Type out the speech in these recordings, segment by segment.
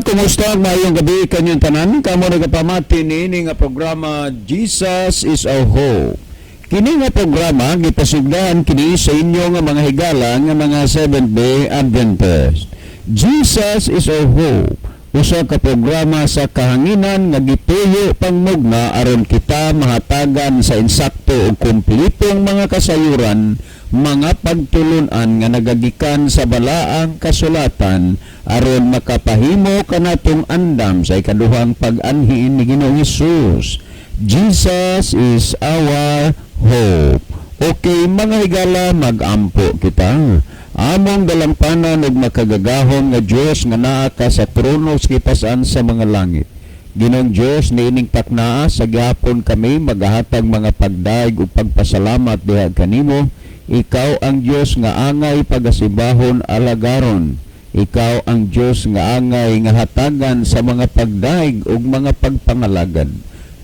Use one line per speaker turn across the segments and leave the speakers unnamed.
Kumusta? Maayong gabi kanyang tanan. Kamo nagapamati niini nga programa, Jesus is Our Hope. Kini nga programa gipasigdan kini sa inyo nga mga higala nga mga Seventh Day Adventist. Jesus is Our Hope. Usa ka programa sa kahanginan nga gituyo pangmugna aron kita mahatagan sa insakto ug kumpletong mga kasayuran, mga pagtulunan nga nagagikan sa balaang kasulatan aron makapahimo kanatong andam sa ikaduhang pag-anhi ni Ginoong Hesus. Jesus is our hope. Okay, mga higala, mag-ampo kita. Among dalampanan ug makagagahom nga Dios nga naa ka sa trono sa kitasan sa mga langit. Ginoong Dios, niining taknaa sa gihapon kami magahatag mga pagdaig ug pagpasalamat diha kanimo. Ikaw ang Dios nga angay pagasimbahon, alagaron. Ikaw ang Dios nga angay nga hatagan sa mga pagdaig ug mga pagpangalagad.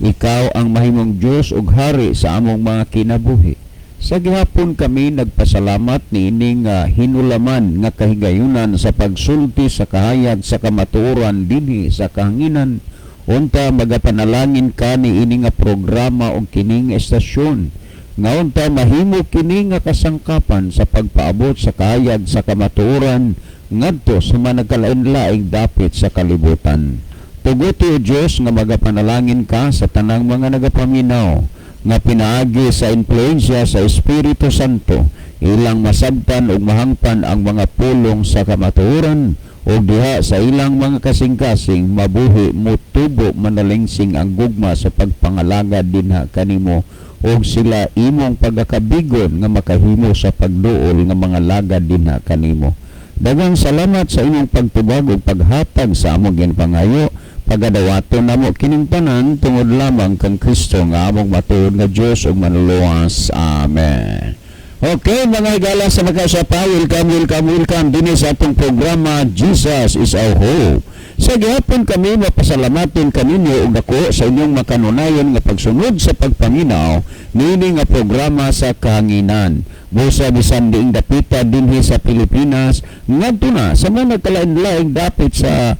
Ikaw ang mahimong Dios ug hari sa among mga kinabuhi. Sa gihapon kami nagpasalamat niining hinulaman nga kahigayunan sa pagsulti sa kahayag sa kamatuoran dinhi sa kahanginan. Unta magapanalangin ka niini nga programa og kining estasyon nga unta mahimo kini nga kasangkapan sa pagpaabot sa kahayag sa kamatuoran ngadto sa mga nagkalain-laing dapit sa kalibutan. Tuguti, o Dios, nga magapanalangin ka sa tanang mga nagapaminaw nga pinaagi sa impluensya sa Espiritu Santo ilang masabtan ug mahangpan ang mga pulong sa kamatuoran ug diha sa ilang mga kasing-kasing mabuhi, mutubo, manalingsing ang gugma sa pagpangalagad dinha kanimo ug sila imong pagakabigon nga makahimo sa pagduol nga mga lagad dinha kanimo. Daghang salamat sa imong pagtubag ug paghatag sa among ginpangayo. Pagadawaton namo kining tanan tungod lamang kang Kristo nga among matuod nga Dios ug manluluwas. Amen. Okay, mga higala sa makasapa, welcome, welcome, welcome dinhi sa atong programa, Jesus is Our Hope. Sa gihapon kami mapasalamatin kaninyo ug dako sa inyong makanunayon nga pagsunod sa pagpaminaw niini nga programa sa kahanginan. Busa bisan diing dapita dinhi sa Pilipinas ngadto na sa mga nagkalain-laing dapit sa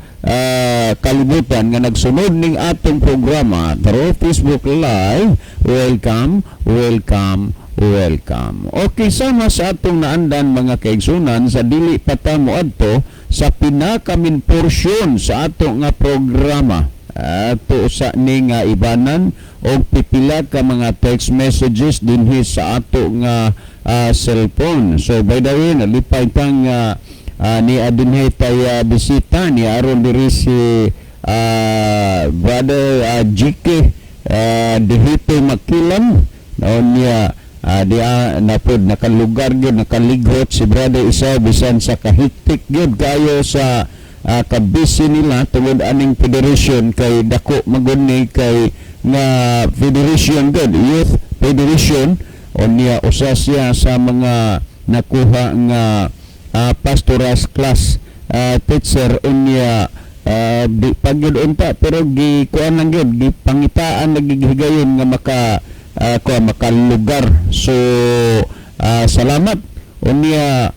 kalibutan nga nagsunod ning atong programa through Facebook Live. Welcome, welcome, welcome. Okay, sama sa atong naandan, mga kaigsunan, sa dili pa ta moadto sa pinaka-main porsyon sa ato nga programa. Ato sa ni nga ibanan og pipila ka mga text messages dinhi sa ato nga cellphone. So by the way, nalipay tang ni adinhi tay bisita ni aron diri si Brother GK Dihito Makilam naon niya di napod nakalugar gyud, nakalighot si Brother Isa bisan sa kahiktik gyud kayo sa kabisi nila tungod aning federation kay dako magud ni kay nga federation gyud, youth federation. O niya usa siya sa mga nakuha nga pastoras class teacher. Unya di pa gyud unta pero gi kuan lang gyud, gipangitaan nagigihigayon nga maka kuan, makalugar. So salamat. Unya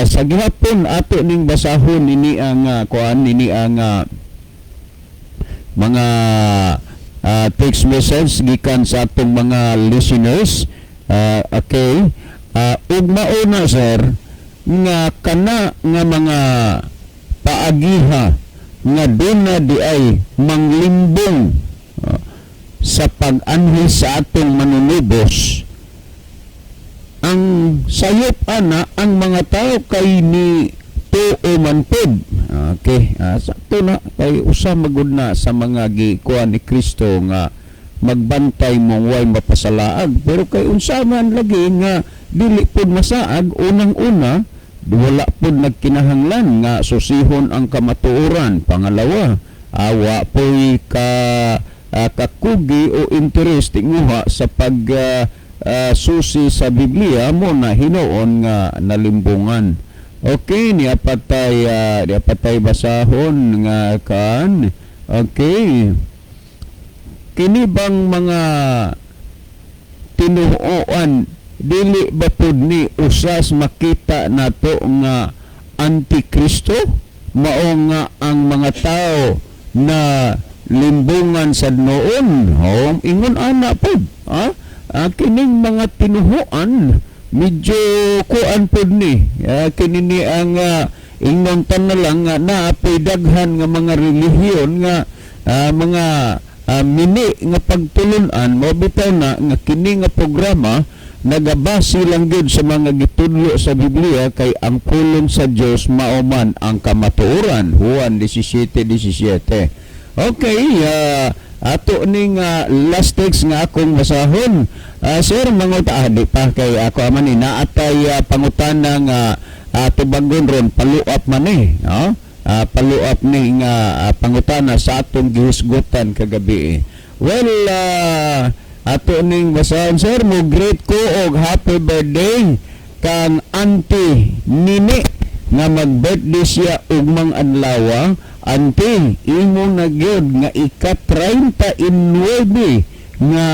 sa gihapon ato ning basahon nini ang kuan nini ang mga text message gikan sa atong mga listeners. Okay, ug mauna, sir, nga kana nga mga paagiha nga duna di ay manglimbong sa pag-anhi sa atong manunubos, ang sayop ana ang mga tao kay ni tuo man pod. Okay, sakto na kay usa magud na sa mga gikuan ni Kristo nga magbantay mong way mapasalaag, pero kay unsa man lagi nga dili pod masaag, unang-una wala pod nagkinahanglan nga susihon ang kamatuoran, pangalawa awa po'y ka kakugi o interes tinguha sa pag susi sa Biblia mo na hinuon nga nalimbungan. Okay, niya patay basahon nga kan. Okay. Kini bang mga tinuoan dili ba pud ni usas makita nato nga antikristo? Mao nga ang mga tao na limbungan sa noon, oh, ingon ana pod, ha? Ah, kining mga tinuhuan medyo kuan pod ni. Ah, kini ni ang ingnon tan na lang nga naapoy daghan nga mga relihiyon nga mga mini nga pagtulunan. Mo bitaw na nga kini nga programa nagabase lang gyud sa mga gitudlo sa Biblia, kay ang pulong sa Dios mao man ang kamatuoran, Juan 17:17. Okay, ato ning last text nga akong basahon. Sir, manguta di pa kay ako aman ni naatay pangutana nga tubagon ron, follow-up man eh, no? Follow-up ni nga pangutana sa atong gihisgutan kagabi. Well, ato ning basahon, sir. Mo greet ko og happy birthday kang Auntie Nini nga mag-birthday siya ugmang adlaw. Auntie, imo na gyud nga ika-39 nga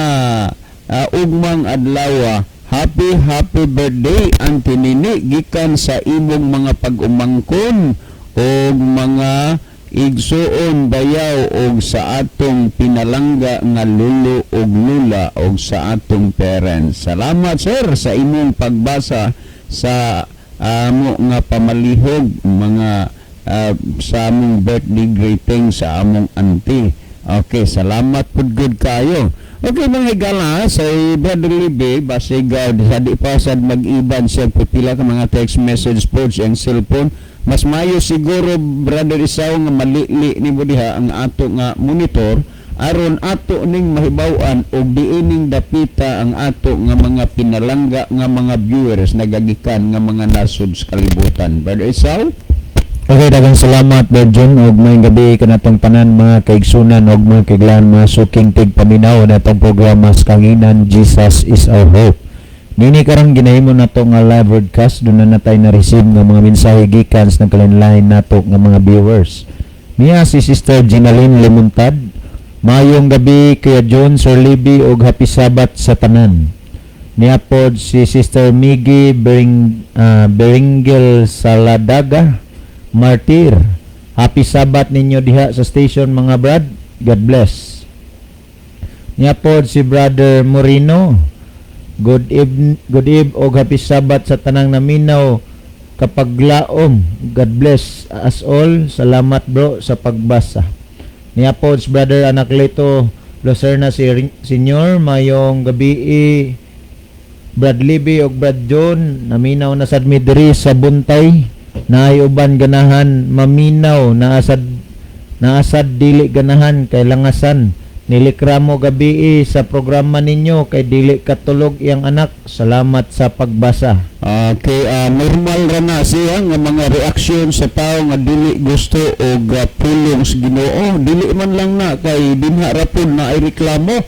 ugmang adlaw. Happy happy birthday, Auntie Nini, gikan sa imong mga pag-umangkon og mga igsuon, bayaw, og sa atong pinalangga nga lulo og lula og sa atong parents. Salamat, sir, sa imong pagbasa sa amo nga pamalihog mga sa among birthday greeting sa among auntie. Okay, salamat pud gud kayo. Okay, mga higala, sa Brother Libe, basig sa di pa sad mag-iban siya pipila ka mga text message po sa iyang cellphone. Mas mayo siguro, Brother Isaw, nga malili nimo diha ang ato nga monitor aron ato ning mahibaw-an og diining dapita ang ato nga mga pinalangga nga mga viewers nagagikan nga mga nasod sa kalibutan. Brother Isaw?
Okay, daghang salamat, Virgin, ug maayong gabi kanatong tanan mga kaigsunan ug mga kaiglan, mga suking tigpaminaw natong programa sa Kanginan, Jesus is Our Hope. Nini karon ginahimo nato nga live broadcast, duna na tay na-receive nga mga mensahe gikan sa nagkalain-lain nato nga mga viewers. Niya si Sister Ginaline Limuntad, "Maayong gabi, Kuya John, Sir Libby, ug happy Sabbath sa tanan." Niya pod si Sister Miggy Beringel Saladaga Martir. "Happy Sabbath ninyo diha sa station, mga brad. God bless." Niya pod si Brother Morino. Good eve og happy Sabbath sa tanang naminaw kapaglaom. God bless us all. Salamat, bro, sa pagbasa." Niya pod si Brother Anacleto Lucerna si Senior. "Mayong gabi, Brad Libby og Brad John, naminaw na sad mi diri sa Buntay. Naay uban ganahan maminaw, naasad naasad dili ganahan kay langasan. Nilikramo gabi sa programa ninyo kay dili katulog iyang anak. Salamat sa pagbasa."
Okay, normal ra na siya nga mga reaksyon sa tao nga dili gusto og pulong sa Ginoo. Dili man lang na kay dinha ra pud na ay reklamo.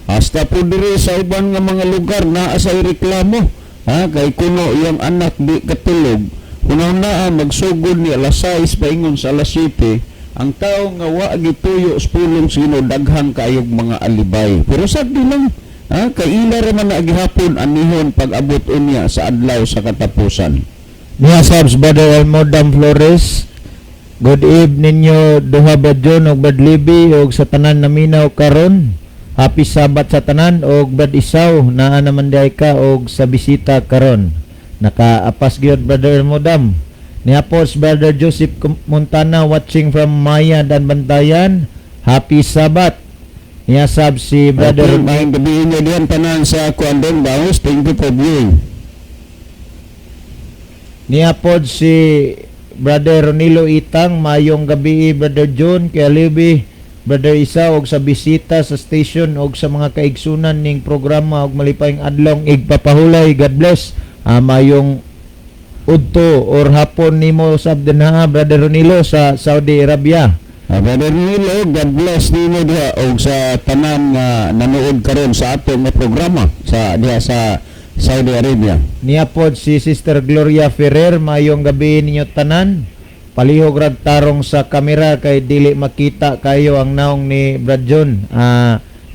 Hasta po diri sa uban nga mga lugar naa sa reklamo. Ha, kay kuno iyang anak di katulog. Kuno na magsugod ni alas 6 paingon sa alas 7, ang tao nga wa gituyo sa pulong sa Ginoo daghan kayog mga alibay. Pero sa di lang. Ha, kay ila ra man na gihapon anihon pag-abot unya sa adlaw sa katapusan.
Niya sabs Brother Elmodam Flores. "Good eve ninyo duha, Brad John ug Brad Libby, ug sa tanan naminaw karon. Happy Sabbath sa tanan ug Brad Isaw, naa naman diay ka og sa bisita karon." Nakaapas gyud, Brother Elmodam. Niya po si Brother Joseph Montana, watching from Maya Dan Bantayan. "Happy Sabbath." Niya sab si Brother
Okay, maayong gabi inyo diyan tanan sa Kuandong Baos. Thank you for viewing.
Niya pod si Brother Ronilo Itang, "Mayong gabi, Brother John, kay Libby, Brother Isa, og sa bisita sa station og sa mga kaigsunan ning programa og malipayng adlong igpapahulay. God bless." Mayong udto or hapon nimo sab dinha, Brother Ronilo, sa Saudi Arabia.
Brother Nilo, God bless nimo diha og sa tanan nga nanood karon sa atong nga programa sa diha sa Saudi Arabia.
Niya pod si Sister Gloria Ferrer, "Mayong gabi ninyo tanan. Palihog rag tarong sa kamera kay dili makita kayo ang naong ni Brad John."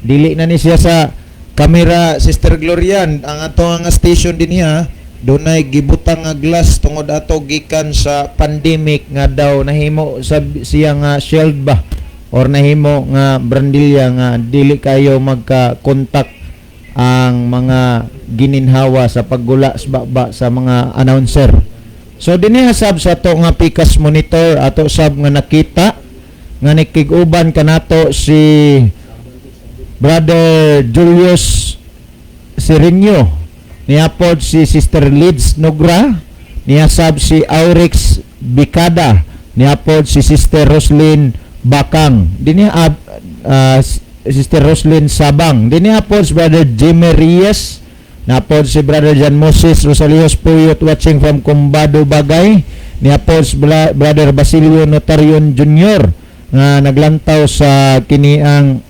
Dili na ni siya sa kamera, Sister Gloria. Ang ato nga station din niya, Dunay gibutang nga glass tungod ato gikan sa pandemic nga daw nahimo sa siya nga shield ba or nahimo nga brandilya nga dili kayo magka-contact ang mga gininhawa sa paggula sa baba sa mga announcer. So dinhi sab sa ato nga PCAS monitor, ato sab nga nakita nga nikig-uban kanato si Brother Julius Sirinyo, niya pod si Sister Lids Nugra, niya sab si Aurix Bicada, niya pod si Sister Roslyn Bakang, dinhi Sister Roslyn Sabang, dinhi pod si Brother Jimmy Reyes, na pod si Brother John Moses Rosalios Puyot watching from Combado, Bagay, niya pod si Brother Basilio Notarion Jr. nga naglantaw sa kiniang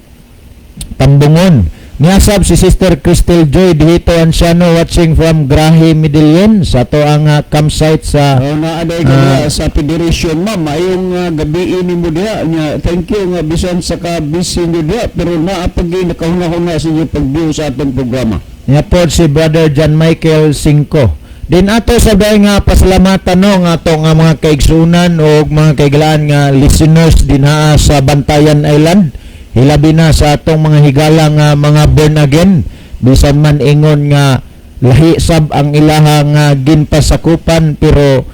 Tambungon. Niasab si Sister Crystal Joy Dihito Anciano watching from Grahe, Medellin sa ato ang campsite sa
Oh, naa day ka diha sa federation, ma'am. Mayong gabi nimo diha nya. Thank you nga bisan sa ka busy nyo diha pero naa pag nakahuna-huna sa inyo pag-view sa atong programa.
Niya pod si Brother John Michael Cinco. Din ato sa day nga pasalamatan no nga ato nga mga kaigsunan o mga kaigalaan nga listeners dinha sa Bantayan Island. Hilabi na sa atong mga higala nga mga born again, bisan man ingon nga lahi sab ang ilaha nga ginpasakupan, pero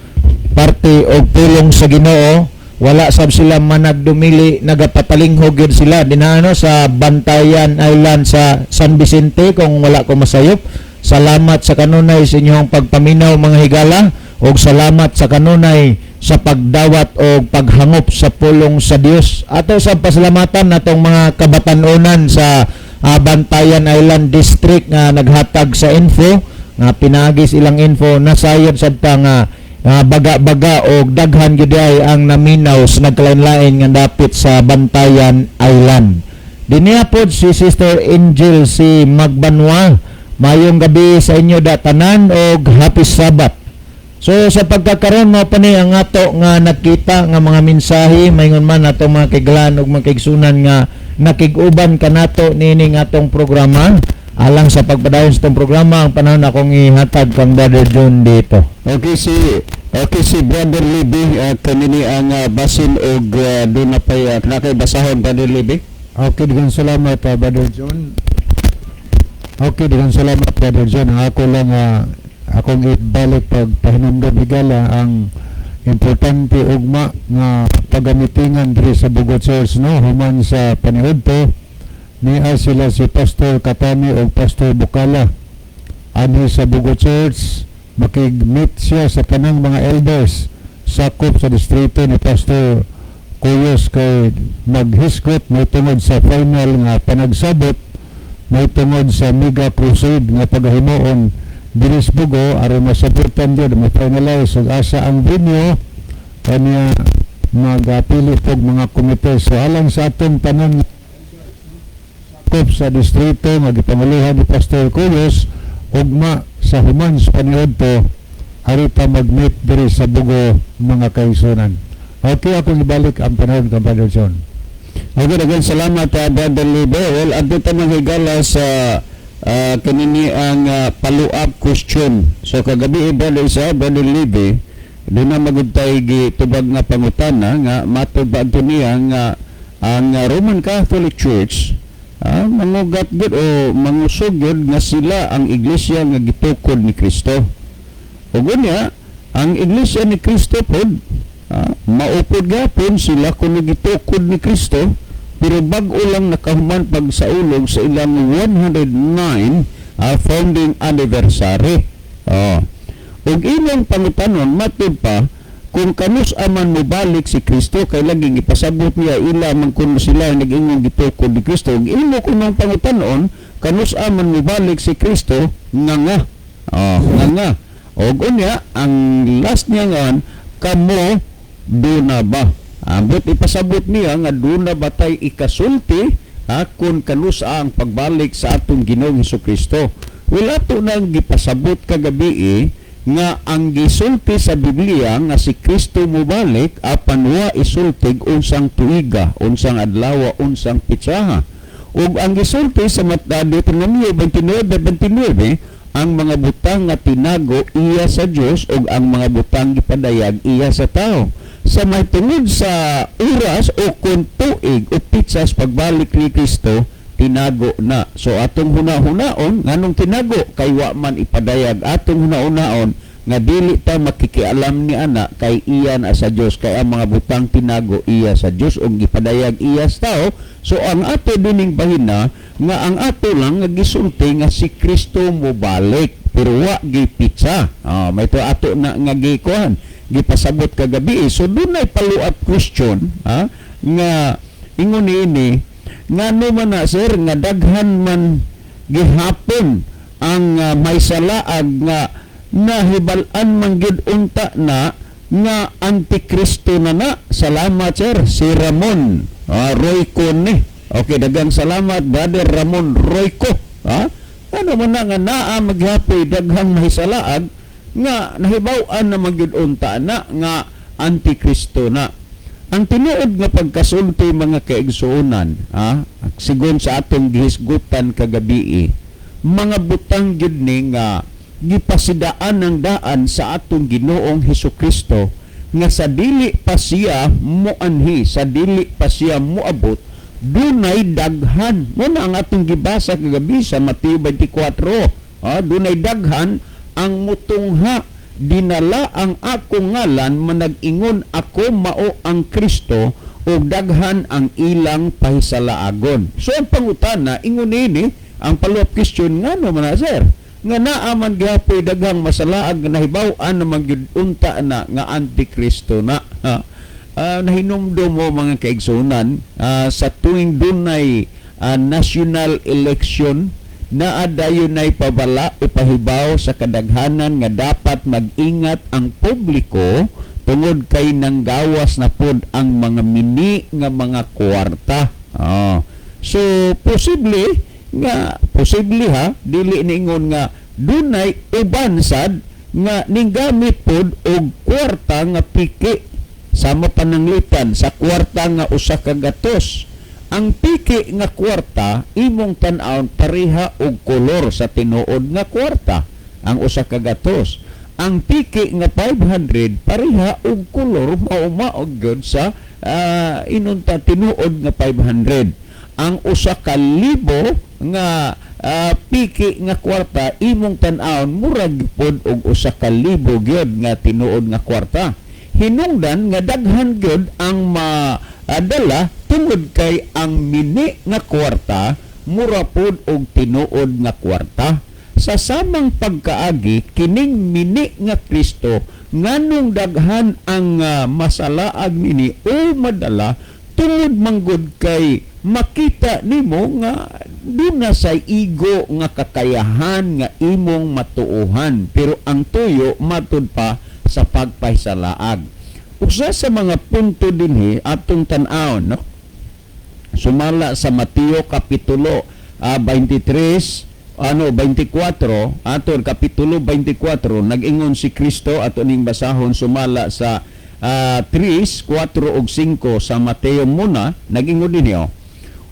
parte og pulong sa Ginoo, wala sab sila managdumili, nagapapalinghog gyud sila dinano sa Bantayan Island sa San Vicente kung wala ko masayop. Salamat sa kanunay sa inyong pagpaminaw, mga higala, ug salamat sa kanunay sa pagdawat o paghangop sa pulong sa Dios. Ato sa pasalamatan natong mga kabatanunan sa Bantayan Island District nga naghatag sa info nga pinaagi sa ilang info nasayod sad ta nga baga-baga o daghan gyud ay ang naminaw sa nagkalain-lain nga dapit sa Bantayan Island. Dinhiya pod si Sister Angel si Magbanwa. Mayong gabi sa inyo da tanan og happy Sabbath. So sa pagkakaroon mo pa ni ang ato nga nakita nga mga mensahe, maingon man atong mga kiglan ug mga kaigsunan nga nakig-uban kanato niining atong programa. Alang sa pagpadayon sa atong programa, ang panahon akong ihatag kang Brother John dito.
Okay si Brother Libby, kanini ang basin og doon na pay nakay basahon, Brother Libby.
Okay, daghang salamat, Brother John. Okay, daghang salamat, Brother John. Ang ako lang akong ibalik pag pahinumdom, higala, ang importante ugma nga pagamitingan diri sa Bugo Church no human sa paniudto niya sila si Pastor Katami o Pastor Bukala ani sa Bugo Church. Makig-meet siya sa tanang mga elders sakop sa distrito ni Pastor Kuyos kay maghisgot may tungod sa final nga panagsabot may tungod sa mega crusade nga pagahimuon diri sa Bugo aron masabutan gyud, ma-finalize ug asa ang venue, kanya magapili pog mga komite. So alang sa atong tanan sakop sa distrito nga gipanguluhan ni Pastor Kuyos, ugma sa human sa paniudto ari ta mag-meet diri sa Bugo, mga kaigsunan. Okay, akong ibalik ang panahon kang Brother John.
Okay, daghang salamat, Brother Libe. Well, adto ta mga higala sa kanini ang follow-up question. So kagabi, Brother isa, Brother Libe, doon na magud tay gitubag nga pangutana nga matod ba adto niya nga ang Roman Catholic Church mangugat gyud o mangusog gyud nga sila ang iglesia nga gitukod ni Kristo. Ug unya, ang iglesia ni Kristo pod maupod gapon sila kung gitukod ni Kristo, pero bag-o lang nakahuman pagsaulog sa ilang 109 founding anniversary. Oh. Ug inyong pangutanon, matud pa kung kanus aman mobalik si Kristo kay laging ipasabot niya ila man kuno sila nag-ingong gitukod ni Kristo. Ug imo kunong pangutanon kanus aman mobalik si Kristo nga nga. Oh, nga nga. Ug unya ang last niya nga kamo duna ba? Ambot ipasabot niya nga duna ba tay ikasulti kung kanusa ang pagbalik sa atong Ginoong Kristo. Well, ato nang gipasabot kagabi nga ang gisulti sa Biblia nga si Kristo mobalik apan wa isultig unsang tuiga, unsang adlaw, unsang pitsaha. Ug ang gisulti sa Deuteronomio 29:29 Ang mga butang nga tinago iya sa Dios ug ang mga butang gipadayag iya sa tao. Sa may tungod sa oras o kung tuig o pitsas pagbalik ni Kristo, tinago na. So atong huna-hunaon, nganong tinago? Kay wa man ipadayag. Atong huna-hunaon nga dili ta makikialam ni ana kay iya na sa Dios, kay ang mga butang tinago iya sa Dios ug gipadayag iya sa tao. So ang ato dining bahina nga ang ato lang nga gisulti nga si Kristo mobalik pero wa gipitsa. May to ato na nga gikuan, gipasabot kagabi. So dunay follow up question, ha, nga ingon niini, ngano man na, sir, nga daghan man gihapon ang may salaag nga nahibal-an man gyud unta na nga antikristo na na? Salamat, sir. Si Ramon Royco ni. Okay, daghang salamat, Brother Ramon Royco, ha. Ano man na nga naa maghapoy daghang mahisalaag nga nahibaw-an na man gyud unta na nga antikristo na? Ang tinuod nga pagkasulti, mga kaigsuonan, ha, sigon sa atong gihisgutan kagabi, mga butang gyud ni nga gipasidaan ng daan sa atong Ginoong Hesus Kristo nga sa dili pa siya moanhi, sa dili pa siya moabot, dunay daghan. Mo na ang atong gibasa kagabi sa Mateo 24. Dunay daghan ang mutungha, dinala ang akong ngalan, manag-ingon, "Ako mao ang Kristo," ug daghan ang ilang pahisalaagon. So ang pangutana, ingon nini ang follow-up question, ngano man na, sir, nga naa man gihapoy daghang masalaag nga nahibaw-an na man gyud unta na nga antikristo na? Ha? Nahinumdum mo, mga kaigsunan, sa tuwing dunay national election, naa dayon nay pabala o pahibaw sa kadaghanan nga dapat mag-ingat ang publiko tungod kay nanggawas na pod ang mga mini nga mga kwarta. So posible nga, posible ha, dili ningon nga dunay uban sad nga ninggamit pod og kwarta nga piki, sama pananglitan sa kwarta nga 1 ka gatos. Ang piki nga kwarta, imong tan-awon, pareha og kolor sa tinuod nga kwarta ang 1 ka gatos. Ang piki nga 500, pareha og kolor, mao-mao gyud sa inunta tinuod nga 500. Ang 1,000 nga piki nga kwarta, imong tan-awon, murag pod og 1,000 gyud nga tinuod nga kwarta. Hinungdan nga daghan gyud ang maadala tungod kay ang mini nga kwarta mura pod og tinuod nga kwarta. Sa samang pagkaagi, kining mini nga Kristo, nganong daghan ang masalaag nini o madala? Tungod manggod kay makita nimo nga duna sa igo nga kakayahan nga imong matuohan, pero ang tuyo matud pa sa pagpahisalaag. Usa sa mga punto dinhi atong tan-awon, no, sumala sa Mateo kapitulo 23, ano, 24, aton kapitulo 24, nag-ingon si Kristo. Ato ning basahon sumala sa 3, 4 ug 5 sa Mateo muna. Nag-ingon dinhi, oh.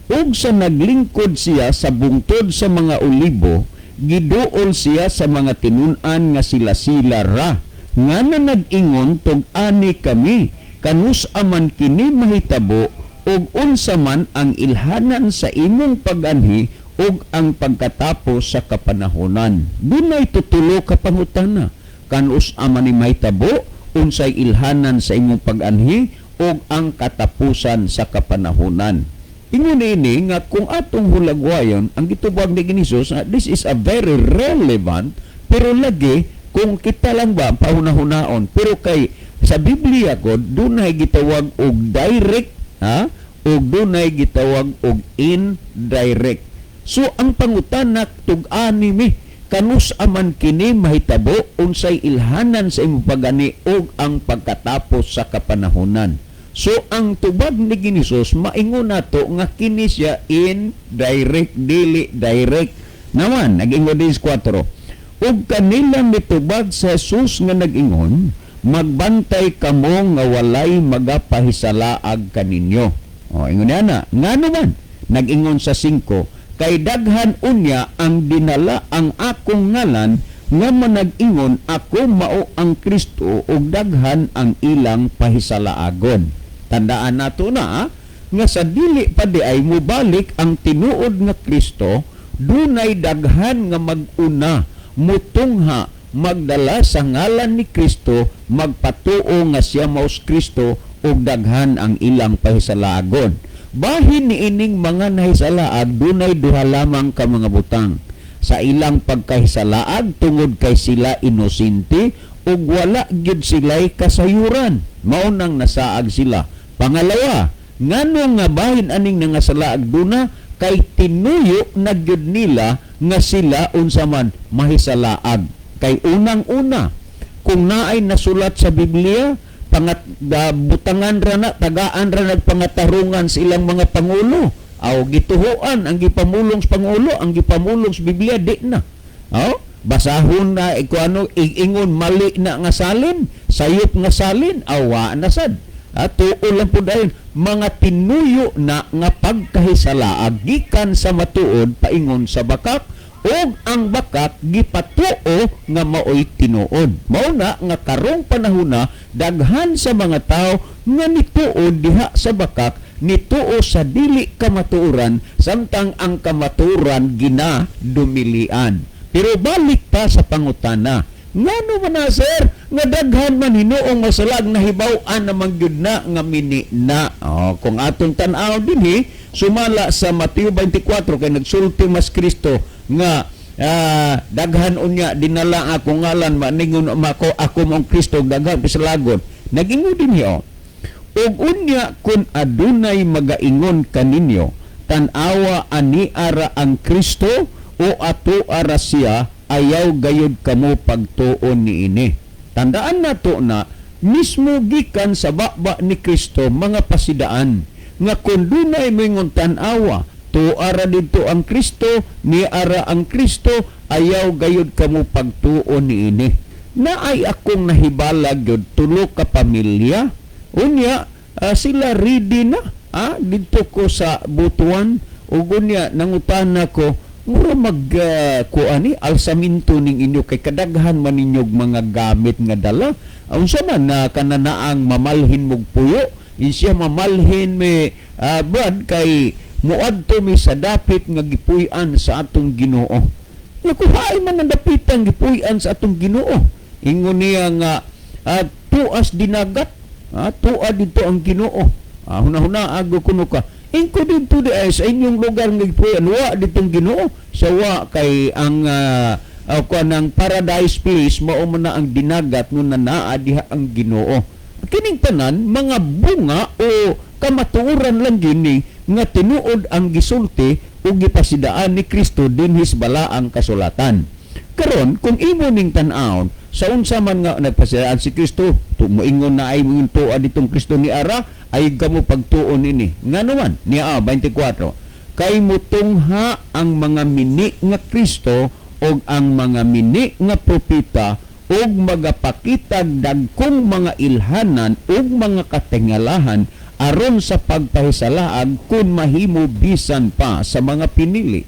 Ug sa naglingkod siya sa bungtod sa mga olibo, giduol siya sa mga tinun-an nga sila-sila ra nga na nag-ingon, "Tug-ani kami kanus aman kini mahitabo ug unsa man ang ilhanan sa imong pag-anhi ug ang pagkatapos sa kapanahonan?" Dunay tutulo ka pangutana: kanus aman ni mahitabo, unsay ilhanan sa imong pag-anhi, ug ang katapusan sa kapanahonan. Ingon ini nga kung atong hulagwayon ang gitubag ni Jesus, this is a very relevant, pero lagi kung kita lang ba pahunahunaon, pero kay sa Biblia ko dunay gitawag og direct, ha, ug dunay gitawag og indirect. So ang pangutana, tug-ani mi kanus aman kini mahitabo, unsay ilhanan sa imong pag-anhi ug ang pagkatapos sa kapanahonan? So ang tubag ni Ginisus, maingon nato nga kini siya indirect, dili direct. Naman nag-ingon din sa 4. Ug kanila mitubag sa Jesus nga nag-ingon, "Magbantay kamo nga walay magapahisalaag kaninyo." O, ingon niya na, ngano man? Nag-ingon sa 5, Kay daghan unya ang dinala ang akong ngalan nga manag-ingon, "Ako mao ang Kristo," ug daghan ang ilang pahisalaagon. Tandaan nato na nga sa dili pa di ay mubalik ang tinuod nga Kristo, dunay daghan nga mag-una, mutungha, magdala sa ngalan ni Kristo, magpatuo nga siya mao si Kristo, ug daghan ang ilang pahisalaagon. Bahin niining mga nahisalaag, dunay duha lamang ka mga butang sa ilang pagkahisalaag tungod kay sila inosente ug wala gyud sila'y kasayuran. Mao nang nasaag sila. Pangalawa, ngano nga bahin aning nangasalaag duna? Kay tinuyo na gyud nila nga sila unsa man mahisalaag. Kay unang-una, kung naay nasulat sa Biblia, pangat da, butangan ra na, tagaan ra nagpangatarungan sa ilang mga pangulo. Aw, gituhuan ang gipamulong sa pangulo, ang gipamulong sa Biblia di na. Aw, basahon na iko ano ingon mali na nga salin, sayop nga salin, awa na sad. At tuo lang po dahil mga tinuyo na nga pagkahisalaag gikan sa matuod paingon sa bakak, ug ang bakak gipatuo nga maoy tinuod. Mao na nga karong panahona daghan sa mga tao nga nituo diha sa bakak, nituo sa dili kamatuoran, samtang ang kamatuoran ginadumilian. Pero balik pa sa pangutana, ngano man na, sir, nga daghan man hinuong masalag nahibaw-an naman gyud na nga mini na? Oh, kung atong tan-aw dinhi sumala sa Mateo 24, kay nagsulti mas Kristo nga daghan unya dinala ako ngalan, maningon mako ako mong Kristo, daghan pisalagon. Nagingon dinhi, oh: "Ug unya kun adunay magaingon kaninyo, 'Tan-awa, ani ara ang Kristo,' o 'Ato ara siya,' ayaw gayud kamo pagtuon niini." Tandaan nato na mismo gikan sa baba ni Kristo mga pasidaan nga kung dunay moingon, "Tan-awa, tuara didto ang Kristo, ni ara ang Kristo," ayaw gayud kamo pagtuon niini. Naay akong nahibalag gyud tulo ka pamilya. Unya sila ready na didto ko sa Butuan, ug unya nangutana ko, mura mag kuan ni alsaminto ning inyo kay kadaghan man ninyog mga gamit nga dala. Unsa man na kananaang mamalhin mog puyo? Siya mamalhin me, brad, kay muadto mi sa dapit nga gipuy-an sa atong Ginoo. Nakuhaay man ang dapitan gipuy-an sa atong Ginoo. Ingon niya nga tuas dinagat, tua dito ang Ginoo. Huna-huna ago kuno ka. Ingko dito di ay sa inyong lugar nga gipuy-an, wa ditong Ginoo. Sa wa kay ang kuan ang paradise place mao man na ang dinagat no na naa diha ang Ginoo. Kining tanan mga bunga o kamatuoran lang gini nga tinuod ang gisulti ug gipasidaan ni Kristo dinhi sa balaang kasulatan. Karon kung imo ning tan-awon sa unsa man nga nagpasidaan si Kristo, moingon na ay moingon tuad ditong Kristo ni ara, ay kamo pagtuon ini. Ngano man niya, 24: "Kay mutungha ang mga mini nga Kristo og ang mga mini nga propeta ug magapakita dagkong mga ilhanan ug mga katingalahan aron sa pagpahisalaag, kun mahimo, bisan pa sa mga pinili."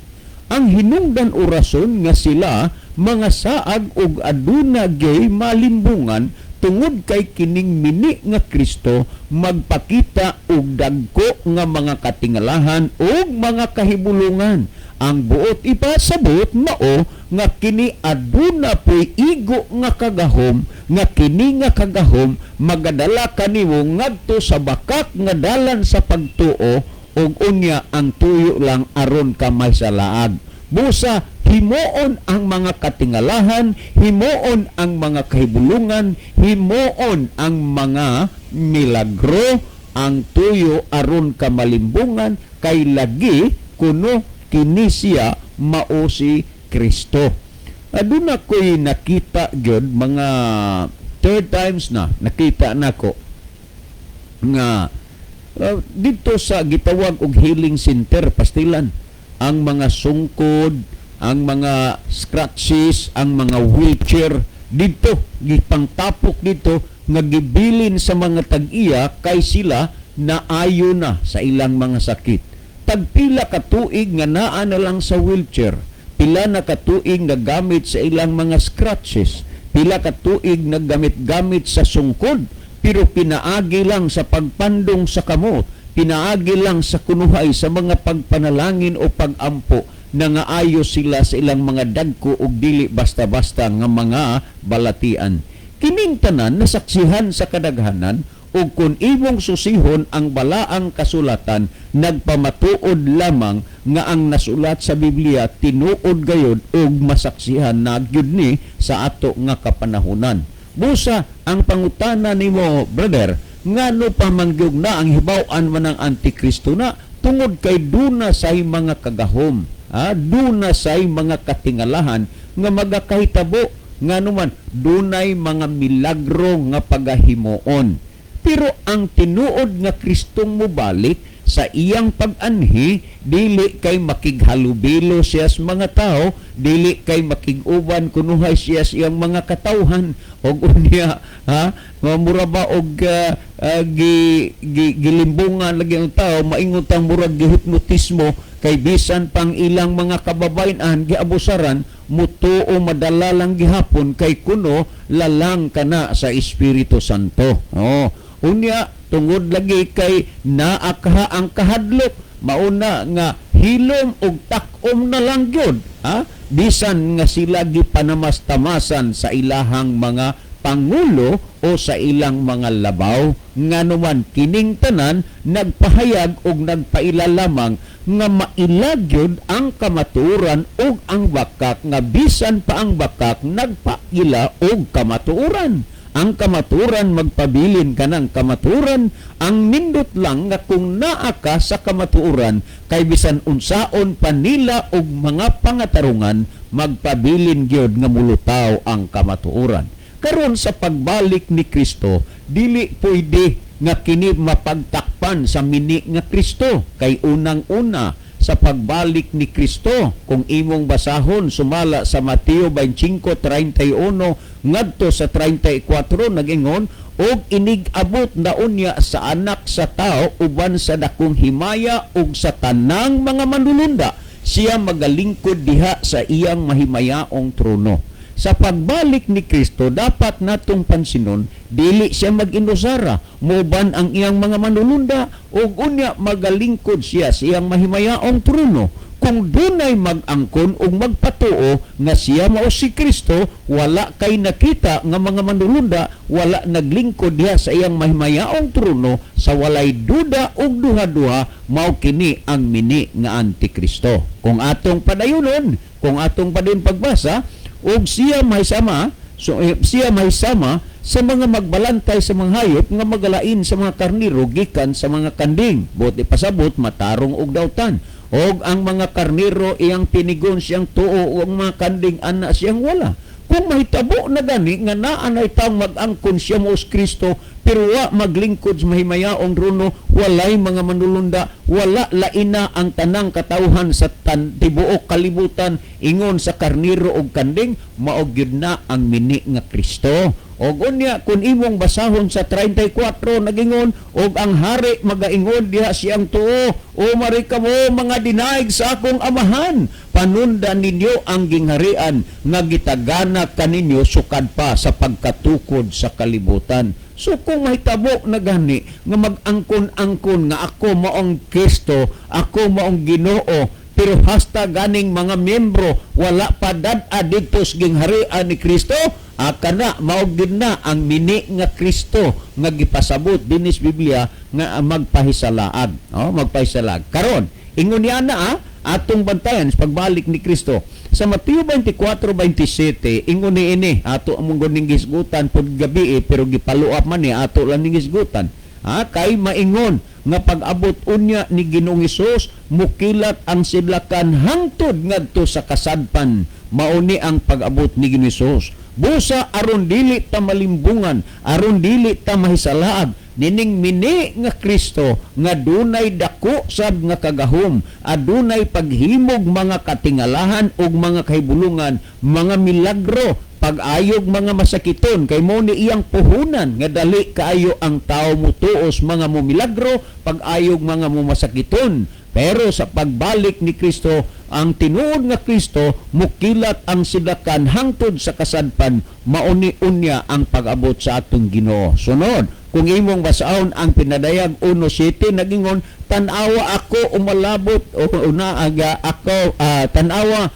Ang hinungdan o rason nga sila mga saag ug aduna gyoy malimbungan tungod kay kining mini nga Kristo magpakita og dagko nga mga katingalahan ug mga kahibulungan. Ang buot ipasabot mao nga kini aduna po'y igo nga kagahom, nga kini nga kagahom magadala kanimo ngadto sa bakak nga dalan sa pagtuo, ug unya ang tuyo lang aron ka mahisalaag. Busa himuon ang mga katingalahan, himuon ang mga kahibulungan, himuon ang mga milagro, ang tuyo aron ka malimbungan kay lagi kuno kini siya mao si Kristo. Aduna ko'y nakita gyud, mga third times na nakita nako nga dito sa gitawag og healing center, pastilan ang mga sungkod, ang mga scratches, ang mga wheelchair dito gipangtapok dito nga gibilin sa mga tag-iya kay sila naayo na sa ilang mga sakit. Tagpila ka tuig nga naa na lang sa wheelchair, pila na ka tuig naggamit sa ilang mga crutches, pila ka tuig naggamit-gamit sa sungkod, pero pinaagi lang sa pagpandong sa kamot, pinaagi lang sa kunuhay sa mga pagpanalangin o pagampo na nga ayo sila sa ilang mga dagko ug dili basta-basta nga mga balatian. Kining tanan nasaksihan sa kadaghanan, ug kung imong susihon ang balaang kasulatan, nagpamatuod lamang nga ang nasulat sa Biblia tinuod gayod ug masaksihan na gyud ni sa ato nga kapanahunan. Busa ang pangutana nimo, brother, ngano pa mangyug na ang hibaw-an man ang Antikristo na, tungod kay duna say mga kagahom, duna say mga katingalahan nga magakahitabo, ngano man dunay mga milagro nga pagahimuon. Pero ang tinuod nga Kristong mobalik sa iyang pag-anhi, dili kay makighalubilo siya sa mga tao, dili kay makig-uban kunuhay siya sa iyang mga katawhan og unya, ha, mura ba og gilimbungan lagi ang tao, maingon tang murag gihipnotismo, kay bisan pang ilang mga kababayen-an giabusaran, mutuo madala lang gihapon kay kuno lalang kana sa Espiritu Santo. Oh, unya tungod lagi kay naa kaha ang kahadlok, mauna nga hilom og tak-om na lang gyud, ha, bisan nga sila gipanamastamasan sa ilahang mga pangulo o sa ilang mga labaw. Nganuman kining tanan nagpahayag og nagpaila lamang nga mailagyod ang kamatuoran ug ang bakak, nga bisan pa ang bakak nagpaila og kamatuoran. Ang kamatuoran magpabilin kanang kamatuoran. Ang nindot lang nga kung naa ka sa kamatuoran, kay bisan unsaon pa nila og mga pangatarungan, magpabilin gyud nga mulutaw ang kamatuoran. Karon sa pagbalik ni Kristo, dili pwede nga kini mapagtakpan sa mini nga Kristo, kay unang-una sa pagbalik ni Kristo, kung imong basahon sumala sa Mateo 25:31 ngadto sa 34, nagingon, "Og inig-abot na unya sa Anak sa Tao uban sa dakong himaya ug sa tanang mga manulunda, siya magalingkod diha sa iyang mahimayaong trono." Sa pagbalik ni Kristo, dapat natong pansinon, dili siya mag-inusara, muban ang iyang mga manulunda, ug unya magalingkod siya sa iyang mahimayaong trono. Kung dunay mag-angkon ug magpatuo nga siya mao si Kristo, wala kay nakita nga mga manulunda, wala naglingkod diha sa iyang mahimayaong trono, sa walay duda ug duha-duha, mao kini ang mini nga Antikristo. Kung atong padayunon, kung atong padayon pagbasa, ug siya may sama, so, siya may sama sa mga magbalantay sa mga hayop nga magalain sa mga karniro gikan sa mga kanding. Buot ipasabot, matarong og dautan. Og ang mga karniro iyang pinigon siyang tuo, ug ang mga kanding ana siyang wala. Kung mahitabo na gani nga naa nay taong mag-angkon siya mo Kristo, pero wa maglingkod sa mahimayaong trono, walay mga manulunda, wala laina ang tanang katawhan sa tibuok kalibutan ingon sa karniro og kanding, mao gyud na ang mini nga Kristo. Og unya kung imong basahon sa 34, nagingon, "Og ang hari magaingon diha siyang tuo, O mari kamo mga dinaig sa akong amahan, panundan ninyo ang gingharian nga gitagana kaninyo sukad pa sa pagkatukod sa kalibutan." So kung mahitabo na gani nga mag-angkon-angkon nga ako maong Kristo, ako maong Ginoo, pero hasta ganing mga miyembro wala pa dad-a didto sa gingharian ni Kristo, kana mao gyud na ang mini nga Kristo nga gipasabot dinis Biblia nga magpahisalaag. Oh, magpahisalaag. Karon, ingon niya na atong bantayan sa pagbalik ni Kristo. Sa Mateo 24:27, ingon ni ini, ato among ning gisgutan pud gabi pero gipaluap man ni ato lang ning gisgutan. Kay maingon nga pag-abot unya ni Ginoong Hesus, mukilat ang sidlakan hangtod ngadto sa kasadpan. Mauni ang pag-abot ni Ginoong Hesus. Busa aron dili ta malimbungan, aron dili ta mahisalaag nining mini nga Kristo nga dunay dako sab nga kagahom, adunay paghimog mga katingalahan ug mga kahibulungan, mga milagro, pag-ayog mga masakiton, kay mo ni iyang puhunan nga dali kaayo ang tao mutuos mga mumilagro, pag-ayog mga mumasakiton. Pero sa pagbalik ni Kristo, ang tinuod nga Kristo mukilat ang sidlakan hangtod sa kasadpan, mauni unya ang pag-abot sa atong Ginoo. Sunod, kung imong basaon ang Pinadayag 1:7, nagingon, "Tan-awa, ako umalabot o una aga ako, tan-awa,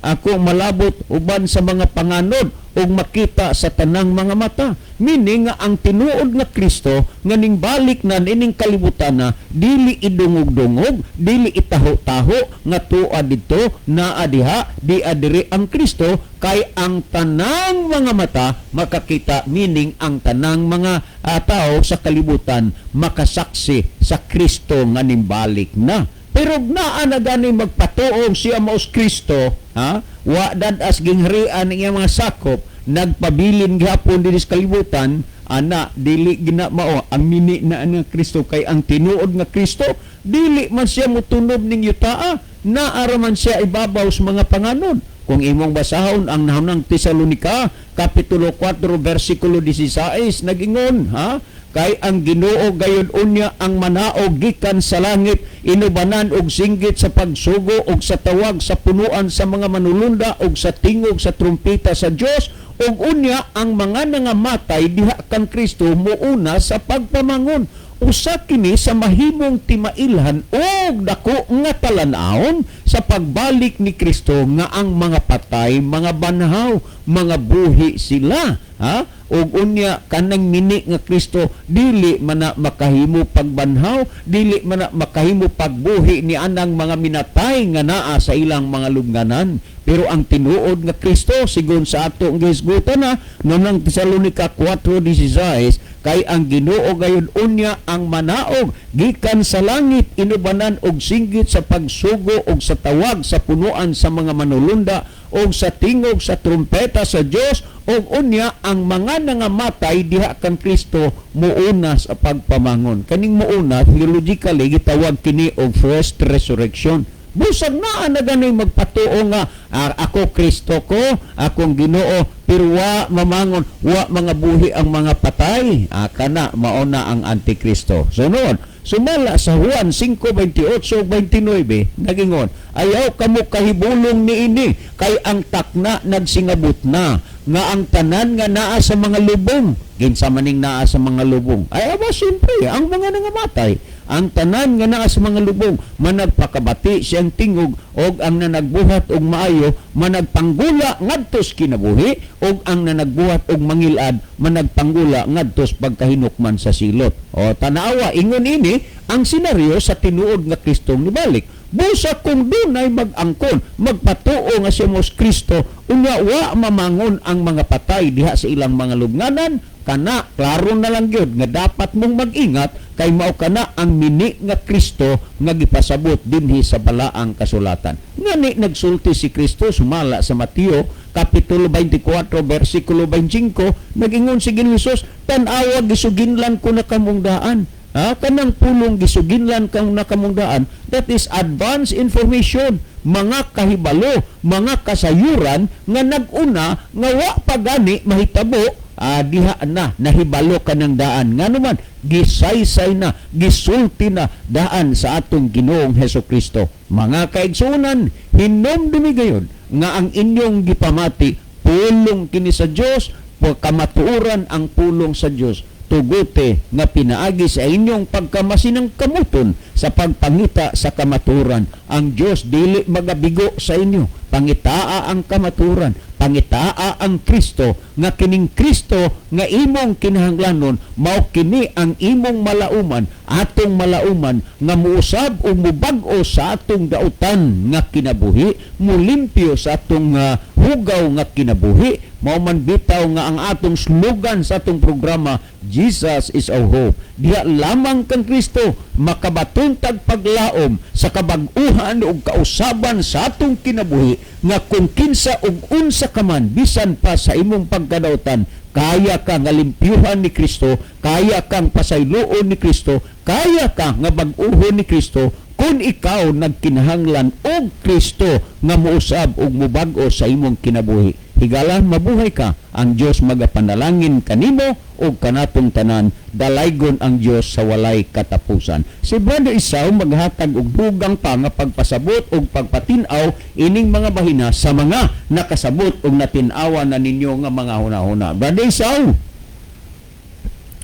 ako malabot uban sa mga panganod ug makita sa tanang mga mata." Meaning nga ang tinuod nga Kristo nga ning balik na ining kalibutan na dili idungog-dungog, dili itaho-taho nga tua didto, naa diha, di adiri ang Kristo, kay ang tanang mga mata makakita, meaning ang tanang mga tao sa kalibutan makasaksi sa Kristo nga nimbalik na. Pero naa na gani magpatuong siya maos Kristo, ha? Wa dad-as gingharian ang iyang mga sakop, nagpabilin gihapon dinhi sa kalibutan, ana dili gina mao ang mini na nga Kristo, kay ang tinuod nga Kristo dili man siya motunob ning yutaa, naa ra man siya ibabaw sa mga panganod. Kung imong basahon ang Nahunang Tesalonika kapitulo 4 bersikulo 16, nagingon, ha, "Kay ang Ginoo gayud unya ang manaog gikan sa langit, inubanan og singgit sa pagsugo og sa tawag sa punuan sa mga manulunda og sa tingog sa trumpeta sa Dios, ug unya ang mga nangamatay diha kan Kristo muuna sa pagpamangon." Usa kini sa mahimong timailhan og dako nga talan-awon sa pagbalik ni Kristo nga ang mga patay, mga banhaw, mga buhi sila, ha? Ug unya kanang mini nga Kristo dili man na makahimo pagbanhaw, dili man na makahimo pagbuhi ni anang mga minatay nga naa sa ilang mga lubnganan. Pero ang tinuod nga Kristo, sigon sa ato ang gihisgutan na nunang Tesalonika 4:16, "Kay ang Ginoo gayud unya ang manaog gikan sa langit, inubanan og singgit sa pagsugo og sa tawag sa punuan sa mga manulunda og sa tingog sa trumpeta sa Dios, ug unya ang mga nangamatay diha kan Kristo muuna sa pagpamangon." Kaning muuna, theologically gitawag kini og first resurrection. Busag naa na gani magpatuo nga ako Kristo ko, akong Ginoo, pero wa mamangon, wa mga buhi ang mga patay. Kana mao na ang Antikristo. Sunod, sumala sa Juan 5:28 29, nagingon, "Ayaw kamo kahibulong niini, kay ang takna nagsingabot na nga ang tanan nga naa sa mga lubong." Kinsa maning naa sa mga lubong? Ay aba, siyempre, ang mga nangamatay. "Ang tanan nga naa sa mga lubong managpakabati siyang tingog, og ang nanagbuhat og maayo managpanggula ngadtos kinabuhi, og ang nanagbuhat og mangilad managpanggula ngadtos pagkahinukman sa silot." O tanawa, ingon ini ang senaryo sa tinuod nga Kristong nibalik. Busa kung dunay mag-angkon, magpatuo nga siya mos Kristo, unya wa mamangon ang mga patay diha sa ilang mga lubnganan, kana klaro na lang gyud nga dapat mong mag-ingat, kay mao kana ang mini nga Kristo nga gipasabot dinhi sa balaang kasulatan. Ngani nagsulti si Kristo sumala sa Mateo kapitulo 24 bersikulo 25, nagingon si Ginoong Hesus, "Tan-awa, gisuginlan ko na kamong daan." Ha, kanang pulong "gisuginlan kang na kamong daan," that is advance information, mga kahibalo, mga kasayuran nga nag-una nga wa pa gani mahitabo, diha na nahibalo ka ng daan. Ngano man gisaysay na, gisulti na daan sa atong Ginoong Heso Kristo. Mga kaigsuonan, hinumdumi gayon nga ang inyong gipamati pulong kini sa Dios, kamatuoran ang pulong sa Dios. Tugote nga pinaagi sa inyong pagkamasinang kamuton sa pagpangita sa kamatuoran. Ang Dios dili magabigo sa inyo. Pangitaa ang kamatuoran, pangitaa ang Kristo, nga kining Kristo nga imong kinahanglanon mao kini ang imong malauman, atong malauman nga muusab o mubag-o sa atong dautan nga kinabuhi, mulimpyo sa atong hugaw nga kinabuhi. Mao man bitaw nga ang atong slogan sa atong programa, "Jesus is our hope." Diha lamang kang Kristo makabaton tag paglaom sa kabag-uhan ug kausaban sa atong kinabuhi, nga kung kinsa ug unsa ka man, bisan pa sa imong pagkadautan, kaya ka nga limpyuhan ni Kristo, kaya kang pasayloon ni Kristo, kaya ka nga bag-uhon ni Kristo kung ikaw nagkinahanglan og Kristo nga muusab ug mubag-o sa imong kinabuhi. Higala, mabuhay ka. Ang Dios magapanalangin kanimo ug kanatong tanan. Dalaygon ang Dios sa walay katapusan. Si Brother Isao maghatag og dugang pa nga pagpasabot ug pagpatin-aw ining mga bahina sa mga nakasabot ug natin-awan na ninyo nga mga hunahuna. Brother Isao.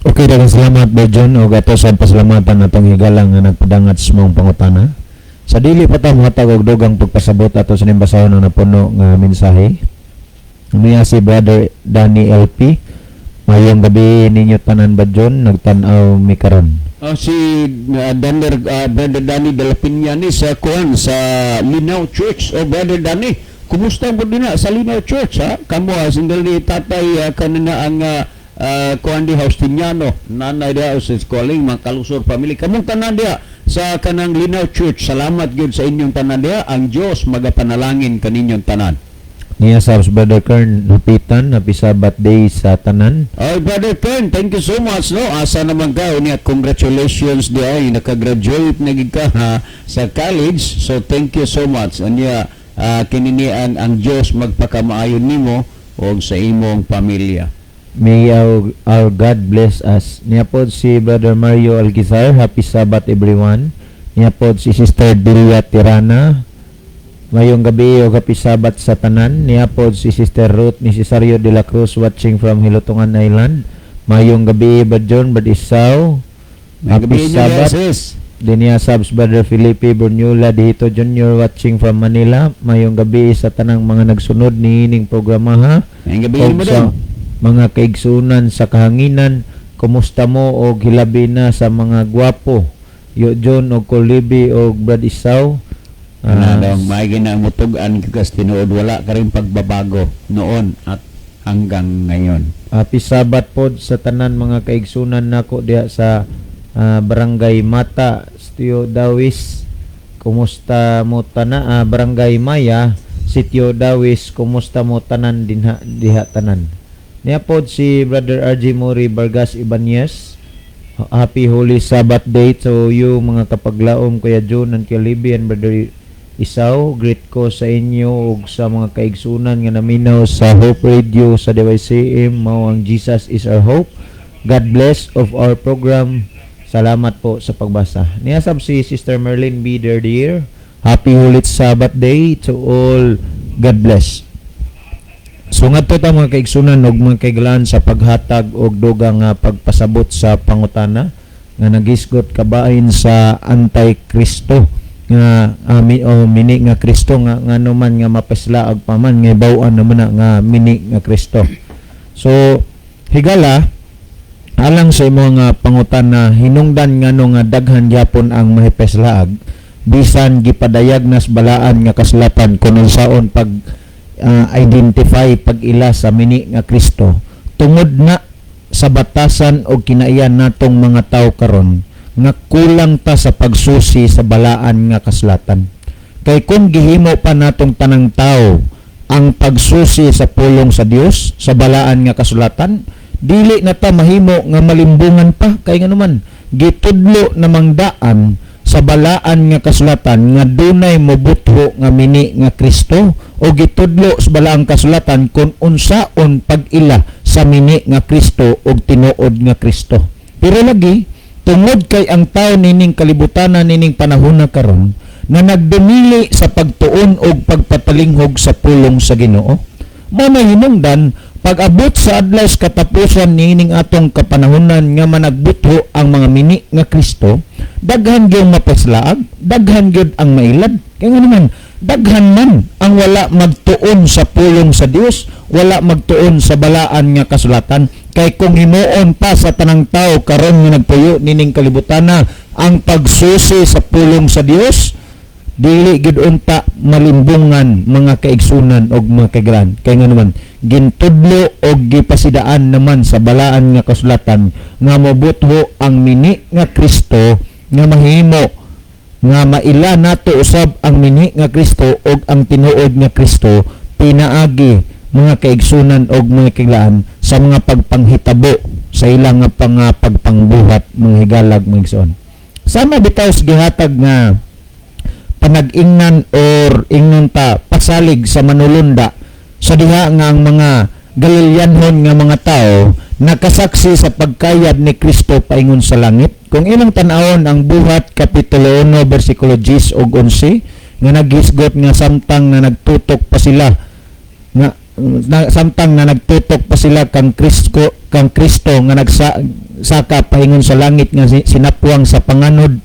Okay, daghang salamat, Brother John, ug ato sa pasalamatan atong higala nga nagpadangat sa maong pangutana. Sa dili pa ta mohatag og dugang pagpasabot, ato sa basahon ang napuno nga mensahe. Umiya si Brother Danny LP. "Mayong gabi ninyo tanan, Brad John, nagtan-aw mi karon."
Si Brother Danny de la Peña ni sa kuan sa Linaw Church. Oh, Brother Danny, kumusta mo din na sa Linaw Church, ha? Kamo single ni tatay kanina ang kuan di Haustiniano, nanay diha sa calling mga Kalusor family. Kamong tanan diha sa kanang Linaw Church. Salamat gyud sa inyong tanan diha. Ang Dios magapanalangin kaninyong tanan.
Niya sa Brother Kern Lupitan, happy Sabbath day sa tanan.
Ay, Brother Ken, thank you so much, no? Asa naman ka, unya, congratulations di ay, nakagraduate na gid ka ha, sa college. So, thank you so much. Unya, kinini ang Diyos magpakamaayon nimo og sa imong pamilya.
May our God bless us. Niya po si Brother Mario Alquizar, happy Sabbath everyone. Niya po si Sister Delia Tirana. Mayong gabi o happy Sabbath sa tanan. Niya po si Sister Ruth ni Cesario de la Cruz, watching from Hilutungan Island. Mayong gabi, Brad John, Brad Isaw. Happy
Gabi niyo,
Sabbath.
Sis.
Dinia Subs Brother Felipe Brunula Dihito Jr. watching from Manila. Mayong gabi sa tanang mga nagsunod ni ining programa ha.
Mayong gabi
Og
mo
sa
din.
Mga kaigsunan sa kahanginan, kumusta mo og hilabi na sa mga gwapo? Yo John og Kolibi og Brad Isaw.
Ana daw, may ginamutug-an kas tinuod wala ka rin pagbabago noon at hanggang ngayon.
Happy Sabbath pod sa tanan mga kaigsunan nako diha sa Barangay Mata, Sitio Dawis. Kumusta mo tana Barangay Maya, Sitio Dawis, kumusta mo tanan dinha diha tanan? Niya pod si Brother RJ Mori Vargas Ibanez. Happy Holy Sabbath Day to you, mga kapaglaom, Kuya June and Kuya Libby and Brother Isaw. Greet ko sa inyo ug sa mga kaigsunan nga naminaw sa Hope Radio sa DYCM, mao ang Jesus is our hope. God bless of our program. Salamat po sa pagbasa. Niya sab si Sister Merlin B. Derdier. Happy Holy Sabbath Day to all. God bless. So ngadto ta, mga kaigsunan ug mga kaiglaan, sa paghatag og dugang nga pagpasabot sa pangutana nga nagisgot kabahin sa Anti-Kristo nga o mini nga Kristo nga ngano man nga mapaslaag pa man nga ibaw-an naman na nga mini nga Kristo. So higala, alang sa imong nga pangutana, hinungdan ngano nga daghan gyapon ang mahipeslaag bisan gipadayag nas balaan nga kasulatan kun unsaon pag identify pag-ila sa mini nga Kristo, tungod na sa batasan o kinaiyan natong mga tao karon nga kulang ta sa pagsusi sa balaan nga kasulatan. Kay kung gihimo pa natong tanang tao ang pagsusi sa pulong sa Dios sa balaan nga kasulatan, dili na ta mahimo nga malimbungan pa, kay nganuman gitudlo namang daan sa balaan nga kasulatan nga dunay mobutho nga mini nga Kristo o gitudlo sa balaang kasulatan kung unsaon pag-ila sa mini nga Kristo og tinuod nga Kristo. Pero lagi tungod kay ang tao nining kalibutanan nining panahon na karon na nagdumili sa pagtuon og pagpatalinghog sa pulong sa Ginoo, mao na hinungdan pag-abot sa adlaw sa katapusan niining atong kapanahonan nga managbutho ang mga mini nga Kristo, daghan gyud mapaslaag, daghan gyud ang mailad. Kaya nga naman, daghan man ang wala magtuon sa pulong sa Dios, wala magtuon sa balaan nga kasulatan. Kay kung himuon pa sa tanang tao karon nga nagpuyo nining kalibutana ang pagsusi sa pulong sa Dios, dili gid unta malimbungan, mga kaigsunan og mga kaigran, kay nga naman gintudlo og gipasidaan naman sa balaan nga kasulatan nga mobutho ang mini nga Kristo, nga mahimo nga maila nato usab ang mini nga Kristo og ang tinuod nga Kristo pinaagi, mga kaigsunan og mga kaiglaan, sa mga pagpanghitabo sa ilang nga pagpangbuhat, mga higalag, mga igsoon. Sama bitaw sa gihatag nga panag-ingnan or ingnon ta pasalig sa manulunda. Sa diha nga ang mga Galileanhon nga mga tao nakasaksi sa pagkayab ni Kristo paingon sa langit. Kung ilang tan-awon ang Buhat kapitulo 1 bersikulo 10 ug 11 nga naghisgot nga samtang na nagtutok pa sila nga na, samtang na nagtutok pa sila kang Kristo nga nagsaka paingon sa langit nga sinapwang sa panganod,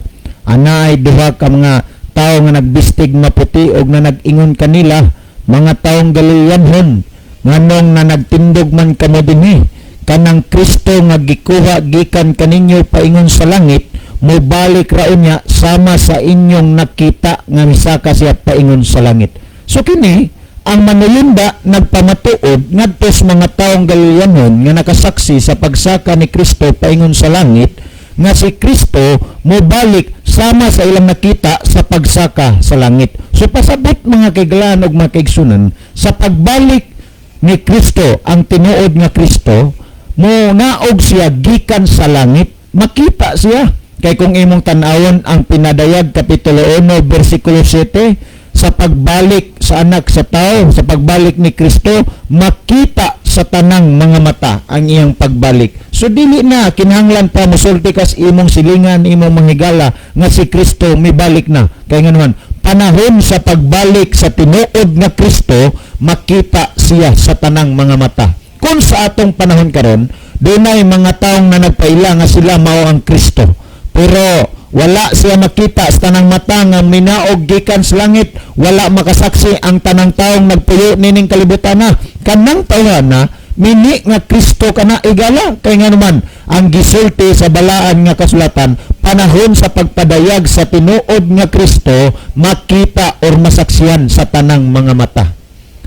anaay duha ka mga tawo nga nagbistig maputi og na nag-ingon kanila, "Mga taong Galileanhon, nganong na nagtindog man kamo dinhi? Kanang Kristo nga gikuha gikan kaninyo paingon sa langit mobalik ra unya sama sa inyong nakita nga misaka siya paingon sa langit." So kini ang manulunda nagpamatuod ngadto sa mga taong Galileanon nga nakasaksi sa pagsaka ni Kristo paingon sa langit, nga si Kristo mobalik sama sa ilang nakita sa pagsaka sa langit. So pasabot, mga kaiglaan ug mga kaigsunan, sa pagbalik ni Kristo, ang tinuod nga Kristo, mo naog siya gikan sa langit, makita siya. Kay kung imong tan-awon ang Pinadayag kapitulo 1 bersikulo 7, sa pagbalik sa Anak sa Tao, sa pagbalik ni Kristo, makita sa tanang mga mata ang iyang pagbalik. So dili na kinahanglan pa musulti kas imong silingan, imong manghigala nga si Kristo mibalik na. Kay nga naman, panahon sa pagbalik sa tinuod nga Kristo, makita siya sa tanang mga mata. Kung sa atong panahon karon, dunay mga taong na nagpaila nga sila mao ang Kristo. Pero wala siya makita sa tanang mata nga minaog gikan sa langit, wala makasaksi ang tanang taong nagpuyo nining kalibutan na. Kanang tawhana, mini nga Kristo kana, igala? Kay nga naman, ang gisulti sa balaan nga kasulatan, panahon sa pagpadayag sa tinuod nga Kristo, makita or masaksihan sa tanang mga mata.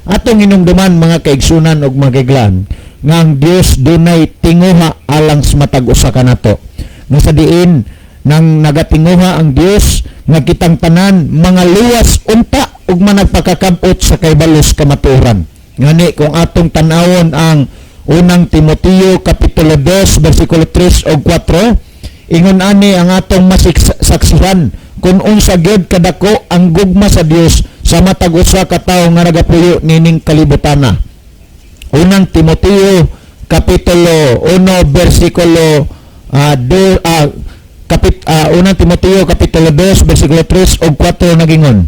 Atong inumduman, mga kaigsunan ug mga kaiglaan, nga ang Dios dunay tinguha alang sa matag usa kanato. Nga sa diin nang nagatinguha ang Dios nga kitang tanan mga luwas unta ug managpakakabot sa kahibalo sa kamatuoran. Ngani kung atong tan-awon ang Unang Timoteo kapitulo 2 bersikulo 3 ug 4, ingon ani ang atong masaksihan kung unsa gyud kadako ang gugma sa Dios sa matag usa ka tawo nga nagapuyo nining kalibutana. Unang Timoteo kapitulo 1 bersikulo do, kapit Unang Timoteo kapitulo 2 bersikulo 3 ug 4 nagingon,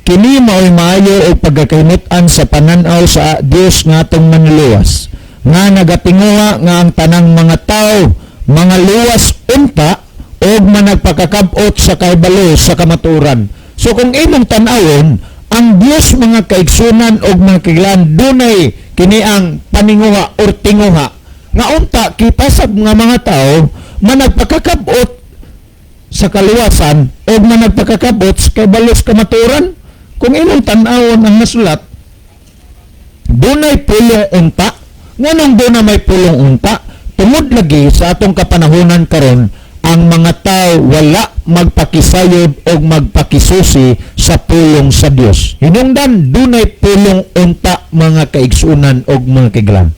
"Kini maoy maayo ug pagkakahimut-an sa panan-aw sa Dios nga atong Manluluwas, nga nagatinguha nga ang tanang mga tawo mga luwas unta ug managpakakab-ot sa kahibalo sa kamatuoran." So kung imong tan-awon ang Dios, mga kaigsunan ug mga kaiglaan, dunay kini ang paninguha or tinguha nga unta kita sa mga mga tao managpakakab-ot sa kaluwasan o managpakakabot sa kahibalo sa kamatuoran. Kung imong tan-awon ang nasulat, dunay pulong unta. Nganong duna may pulong unta? Tungod lagi sa atong kapanahonan karon, ang mga tao wala magpakisayod o magpakisusi sa pulong sa Dios. Hinungdan dunay pulong unta, mga kaigsunan og mga kaiglaan.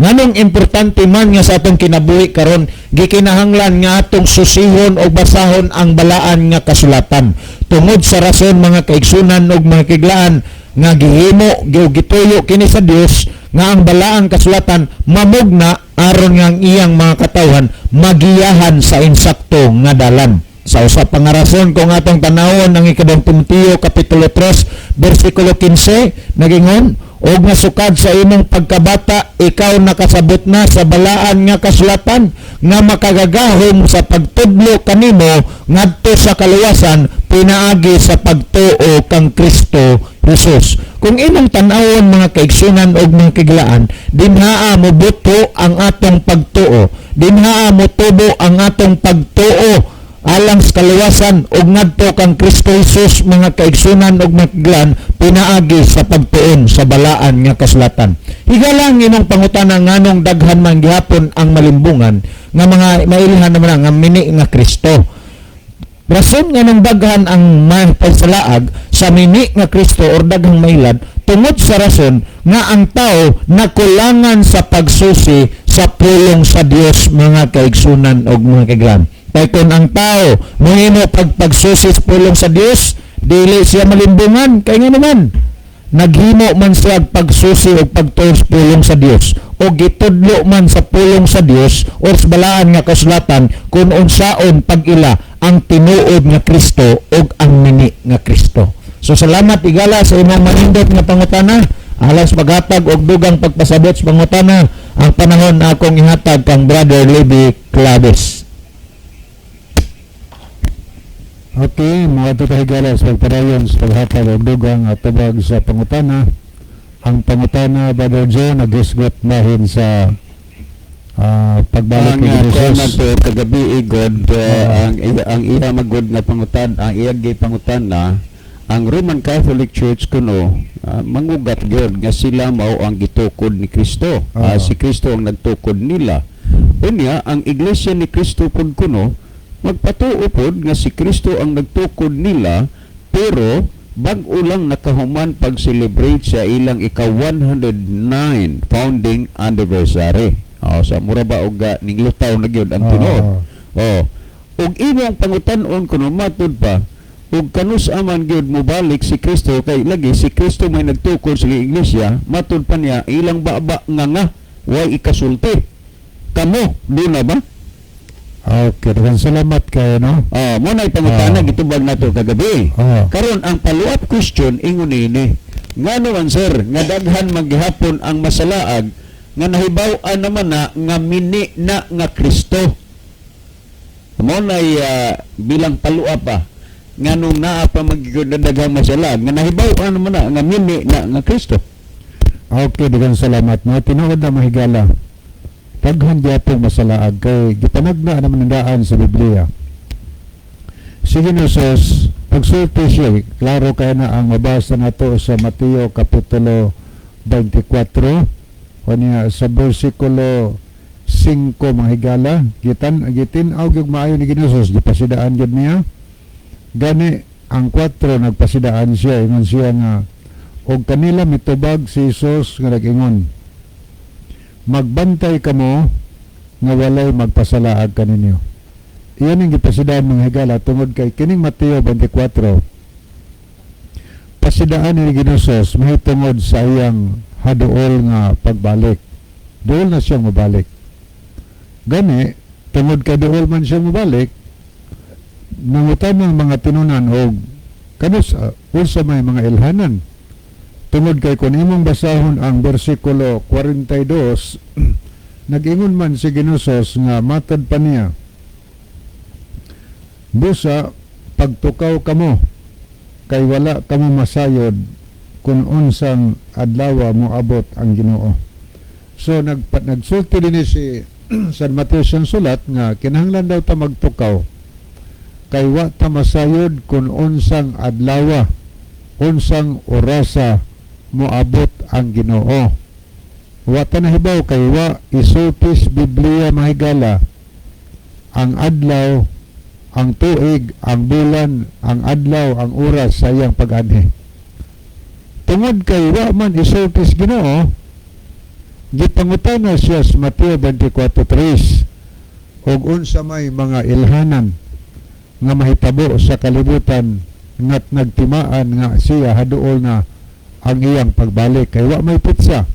Nganong importante man nga sa atong kinabuhi karon gikinahanglan nga atong susihon o basahon ang balaan nga kasulatan? Tungod sa rason, mga kaigsunan ug mga kaiglaan, nga gihimo gituyo kini sa Dios nga ang balaang kasulatan mamugna aron nga ang iyang mga katawhan magiyahan sa insakto nga dalan. Sa usa pa nga rason, kung atong tanawon ang Ikaduhang Timoteo kapitulo 3 bersikulo 15, nagingon, "Og nga sukad sa imong pagkabata ikaw nakasabot na sa balaan nga kasulatan nga makagagahom sa pagtudlo kanimo ngadto sa kaluwasan pinaagi sa pagtuo kang Kristo Jesus." Kung imong tan-awon, mga kaigsunan ug mga kaiglaan, dinhaa mobuto ang atong pagtuo. Dinhaa motubo ang atong pagtuo alang sa kaluwasan ug ngadto kang Kristo Jesus, mga kaigsunan ug mga kaiglaan, pinaagi sa pagtuon sa balaan nga kasulatan. Higala, ang imong pangutana, nganong daghan man gihapon ang malimbungan nga mga mailhan naman nga mini nga Kristo? Rason nga nang daghan ang mapagsalaag sa mini nga Kristo or daghang mailad, tungod sa rason nga ang tao nakulangan sa pagsusi sa pulong sa Dios, mga kaigsunan og mga kaiglaan. Kay kung ang tao mohimo pagpagsusi sa pulong sa Dios, dili siya malimbungan. Kay nga naman, Naghimo man siya og pagsusi og pagtuo sa pulong sa Dios o gitudlo man sa pulong sa Dios o sa balaan nga kasulatan kung unsaon pag-ila ang tinuod nga Kristo ug ang mini nga Kristo. So salamat, igala, sa imong manindot nga pangutana. Alang sa paghatag og dugang pagpasabot sa pangutana, ang panahon akong ihatag kang Brother Levi Claves.
Okay, mga higala, sa pagpadayon sa paghatag og dugang at tubag sa pangutana. Ang pangutana, Brother Joe, naghisgot mahin sa pagbalik
Ang
ni
kuan man
Jesus.
To kagabi igod, ang iya magod nga pangutan, ang iya gipangutana, ang Roman Catholic Church kuno mangugat gyud nga sila mao ang gitukod ni Kristo. Si Kristo ang nagtukod nila. Unya ang Iglesia ni Kristo pud kuno magpatuo pod nga si Kristo ang nagtukod nila, pero bag-o lang nakahuman pag-celebrate sa ilang ika 109 founding anniversary. Oh, sa mura ba og ninglutaw na gyud ang tinuod. Oh. Ug imong pangutan-on kuno, matud pa ug kanus aman gyud mobalik si Kristo, kay lagi si Kristo may nagtukod sa iglesia, matud pa niya ilang baba nga way ikasulti. Kamo, di na ba?
Okay, daghang salamat kay, no.
Oh, mo na pangutana gitubag nato kagabi. Karon ang follow-up question ingon ini. Ngano man, sir, nga daghan maghapon ang masalaag nga nahibaw-an naman na nga mini na nga Kristo? Mo na bilang follow-up pa. Nganong naa pa magyud na daghang masalaag nga nahibaw-an naman na nga mini na nga Kristo?
Okay, daghang salamat, no. Tinuod na, mahigala. Daghan gyapon masalaag kay gipanagna naman ang daan sa Biblia. Si Jesus, pagsulti siya, klaro kay na ang mabasa nato sa Mateo Kapitulo 24, o niya sa versikulo 5, mga higala, gitin-aw gyud maayo ni Ginoo, gipasidaan gyud niya. Gani ang 4 nagpasidaan siya, ingon siya nga og kanila mitubag si Jesus nga nag-ingon, "Magbantay kamo nga walay magpasalaag kaninyo." Iyan ang gipasidaan, mga higala, tungod kay kining Mateo 24 pasidaan ni Ginoo mahitungod sa iyang haduol nga pagbalik. Duol na siyang mabalik. Gani tungod kay duol man siya mabalik, nangutan ng mga tinunan og kanus unsa may mga ilhanan, tungod kay kung imong basahon ang bersikulo 42, nag-ingon man si Ginusos nga matad pa niya, "Busa pagtukaw kamo kay wala kamo masayod kung unsang adlaw moabot ang Ginoo." So nagsulti din ni si San Mateo siyang sulat nga kinahanglan daw ta magtukaw kay wa ta masayod kung unsang adlaw, unsang orasa moabot ang Ginoo. Wa ta nahibaw kay wa isulti sa Biblia, mahigala, ang adlaw, ang tuig, ang bulan, ang adlaw, ang oras sa iyang pag-anhi. Tungod kay wa man isulti sa Ginoo, gipangutana siya sa Mateo 24:3 og unsa may mga ilhanan nga mahitabo sa kalibutan ngat nagtimaan nga siya haduol na ang iyang pagbalik, kay wa may pitsa.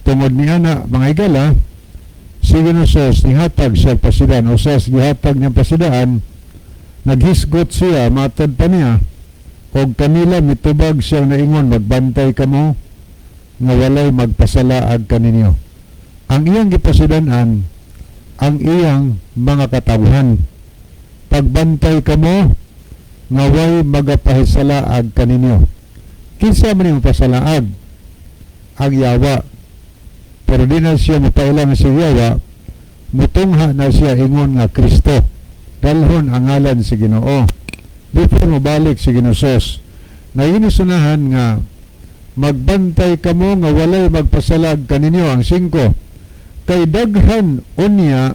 Tungod niya na, mga higala, si Ginoo nihatag siya pasidaan o sa gihatag niyang pasidaan, naghisgot siya, matod pa niya og kanila mitubag siya naingon, "Magbantay kamo nga walay magpasalaag kaninyo." Ang iyang gipasidanan ang iyang mga katawhan, "Pagbantay kamo nga way magapahisalaag kaninyo." Kinsa man yung pasalaag? Ang yawa. Pero di na siya mapaila nga si yawa mutungha na siya ingon nga Kristo, dalhon ang ngalan si Ginoo before mobalik si Ginosos. Na inisunahan nga magbantay kamo nga walay magpasalag kaninyo, ang 5, kay daghan unya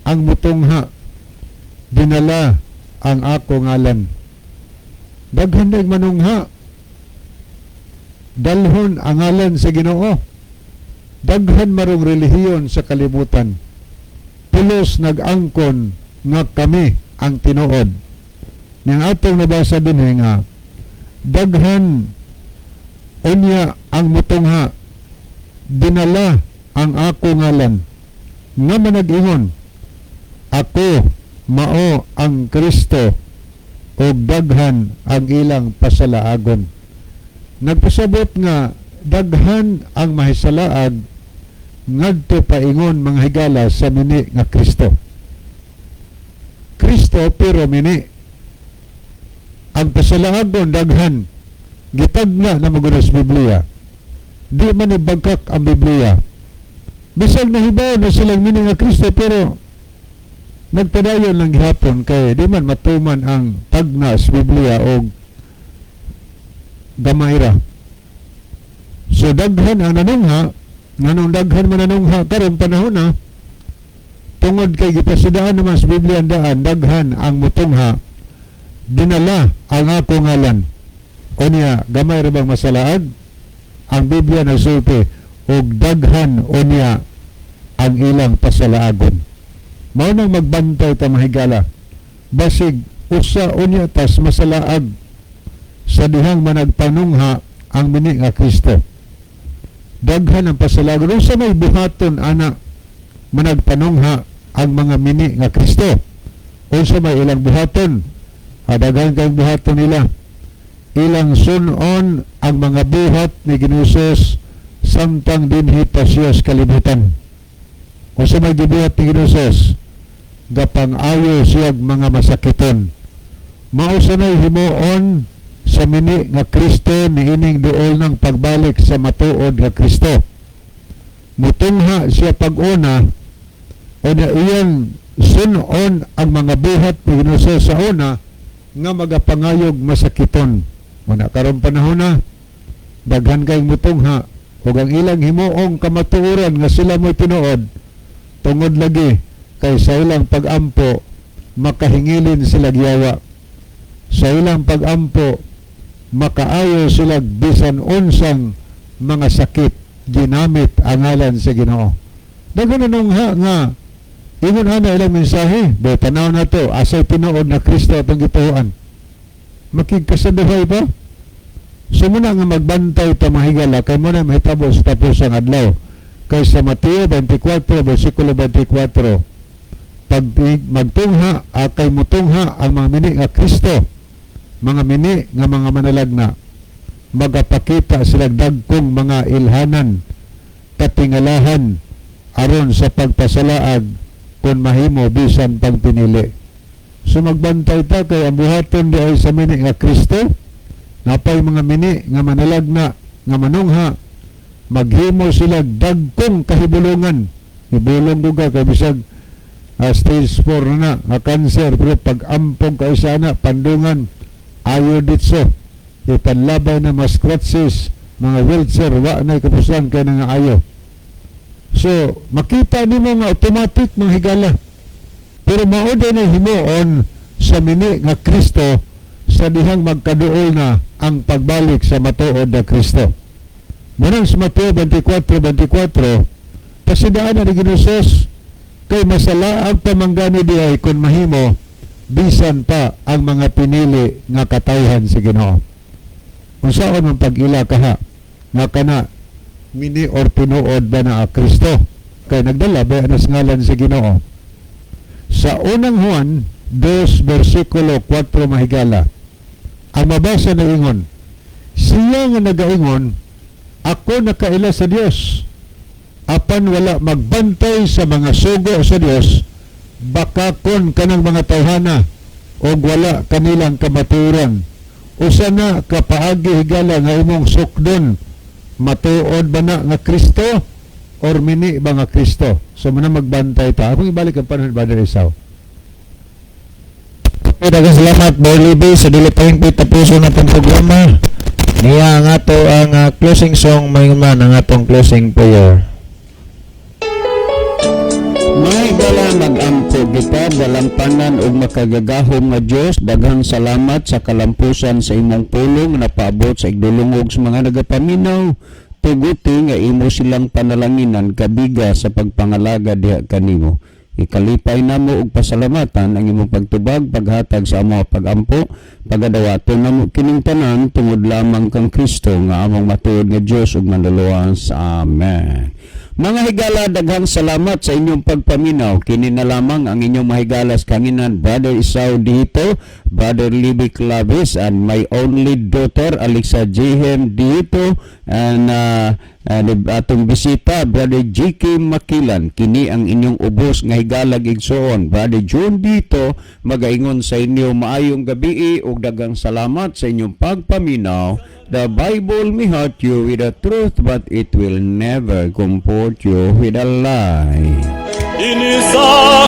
ang mutungha dinala ang ako ngalan. Daghan na manungha dalhon ang ngalan sa Ginoo. Daghan marong relihiyon sa kalibutan, pulos nag-angkon nga kami ang tinuod. Niyang atong nabasa din nga daghan. Unya ang mutungha, dinala ang ako ngalan, nga manag-ingon, "Ako mao ang Kristo," ug daghan ang ilang pasalaagon. Nagpasabot nga daghan ang mahisalaag ngadto paingon, mga higala, sa mini nga Kristo. Kristo pero mini. Ang pasalaagon daghan, gitagna na maguna sa Biblia. Di man ibagkak ang Biblia. Bisag nahibaw na silang mini nga Kristo, pero nagpadayon lang gihapon kay di man matuman ang tagna sa Biblia og gamay ra. So daghan ang nanungha, nganong daghan man nanungha karon panahon na, tungod kay gipasidaan naman sa Biblia ang daan, daghan ang mutungha, dinala ang ako ngalan. Unya, gamay ra bang masalaag? Ang Biblia nagsulti, og daghan unya ang ilang pasalaagon. Mao nang magbantay ta, mahigala. Basig usa unya tas masalaag sa dihang managpanungha ang mini nga Kristo. Daghan ang pasalagon. Unsa may buhaton ana managpanungha ang mga mini nga Kristo? Unsa may ilang buhaton? Ah, daghan kay buhaton nila. Ilang sunon ang mga buhat ni Ginoong Hesus samtang dinhi pa siya sa kalibutan. Unsa may gibuhat ni Ginoong Hesus? Gapang-ayo siyag mga masakiton. Mao sanay himuon sa mini nga Kristo niining duol ng pagbalik sa matuod nga Kristo. Mutungha siya pag-una o na iyang sunon ang mga buhat ni Ginoo sa una nga magapangayog masakiton. Muna karon panahon na daghan kay mutungha ug ang ilang himuong kamatuoran nga sila mo'y tinuod, tungod lagi kay sa ilang pag-ampo makahingilin sila giyawa. Sa ilang pag-ampo makaayo sila bisan unsang mga sakit ginamit ang ngalan sa Ginoo. Daghan na ha nga ingon ana ilang mensahe, bo tanaw na to, asay tinuod na Kristo atong gituohan? Makigkasaduhay ba? So muna nga magbantay ta, mahigala, kay muna mahitabo sa tapos ang adlaw. Kay sa Mateo 24 versikulo 24, pag magtungha akay mutungha ang mga mini nga Kristo, mga mini nga mga manalagna, magapakita sila dagkong mga ilhanan, katingalahan, aron sa pagpasalaag, kung mahimo bisan pagpinili. So magbantay ta kay ang buhaton di ay sa mini nga Kristo, napay mga mini nga manalagna nga manungha, maghimo sila dagkong kahibulungan. Hibulong duga kay bisag stage 4 na na nga cancer, pero pag ampong kay sana pandungan ayo ditso, ipanlabay na mas crutches, mga wheelchair, wa na kapusan kay nga ayo. So makita nimo nga automatic, mga higala, pero mao din na himuon sa mini nga Kristo sa dihang magkaduol na ang pagbalik sa matuod na Kristo. Munang sa Mateo 24:24, pasidaan na ni Ginoo Jesus kay masalaag pamanggani diay kung mahimo bisan pa ang mga pinili nga katawhan sa Ginoo. Unsaon man pag-ila kaha nga kana mini or tinuod ba na a Kristo kay nagdala ba na sa ngalan sa Ginoo? Sa Unang Juan 2 versikulo 4, mahigala, ang mabasa na ingon, "Siya nga nagaingon, 'Ako nakaila sa Dios,' apan wala magbantay sa mga sugo sa Dios, bakakon kanang mga tawhana og wala kanilang kamatuoran." Usa na kapaagi, higala, nga imong sukdon matuod ba na nga Kristo or mini ba nga Kristo. So muna magbantay ta. Akong ibalik ang panahon, Brother Isaw.
Okay, daghang salamat, Boy Libby, sa dili pa hingpit tapuson natong programa. Niya ang ato ang closing song, maingon man ang atong closing prayer.
Mahigala, mag-ampo kita. Dalampanan ug makagagahom nga Dios, daghang salamat sa kalampusan sa imong pulong nga napaabot sa igdulungog sa mga nagapaminaw. Tuguti nga imo silang panalanginan kabiga sa pagpangalaga diha kanimo. Ikalipay namo ug pasalamatan ang imong pagtubag, paghatag sa among pagampo. Pagadawaton namo kining tanan tungod lamang kang Kristo nga among matuod nga Dios ug Manluluwas. Amen. Mga higala, daghang salamat sa inyong pagpaminaw. Kini na lamang ang inyong mahigalas kanginan, Brother Isao dito, Brother Libby Clavis, and my only daughter, Alexa Jihem dito, and atong bisita, Brother J.K. Makilan. Kini ang inyong ubos nga higalag igsoon, Brother June dito, magaingon sa inyo maayong gabi ug daghang salamat sa inyong pagpaminaw. The Bible may hurt you with the truth, but it will never comfort you with a lie.
Ini sa